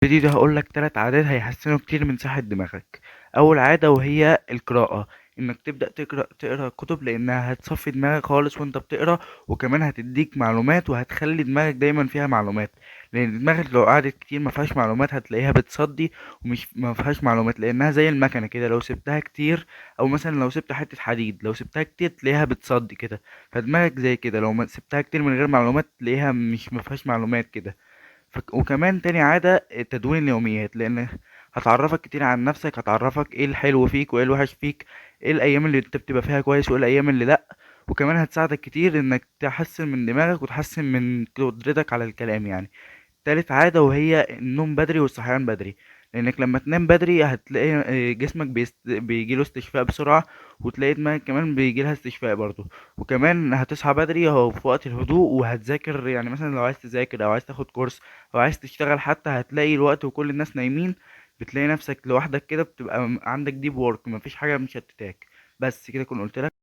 الفيديو ده هقول لك 3 عادات هيحسنوا كتير من صحة دماغك. اول عادة وهي القراءة، انك تبدأ تقرا كتب، لانها هتصفي دماغك خالص وانت بتقرا، وكمان هتديك معلومات وهتخلي دماغك دايما فيها معلومات، لان دماغك لو قعدت كتير ما فيهاش معلومات هتلاقيها بتصدي ومش ما فيهاش معلومات، لانها زي المكنة كده لو سبتها كتير، او مثلا لو سبت حتة حديد لو سبتها كتير تلاقيها بتصدي كده. فدماغك زي كده لو ما سبتها كتير من غير معلومات تلاقيها مش ما فيهاش معلومات كده. وكمان تاني عادة تدوين اليوميات، لأن هتعرفك كتير عن نفسك، هتعرفك ايه الحلو فيك وايه الوحش فيك، ايه الأيام اللي انت بتبقى فيها كويس وايه الأيام اللي لأ. وكمان هتساعدك كتير انك تحسن من دماغك وتحسن من قدرتك على الكلام يعني. تالت عادة وهي النوم بدري والصحيان بدري، لأنك لما تنام بدري هتلاقي جسمك بيجيله استشفاء بسرعة، وتلاقي دماغك كمان بيجيلها استشفاء برضه. وكمان هتصحى بدري هو في وقت الهدوء وهتذاكر، يعني مثلا لو عايز تذاكر أو عايز تاخد كورس أو عايز تشتغل حتى، هتلاقي الوقت وكل الناس نايمين، بتلاقي نفسك لوحدك كده، بتبقى عندك deep work، مفيش حاجة مشتتاك. بس كده كنت قلت لك.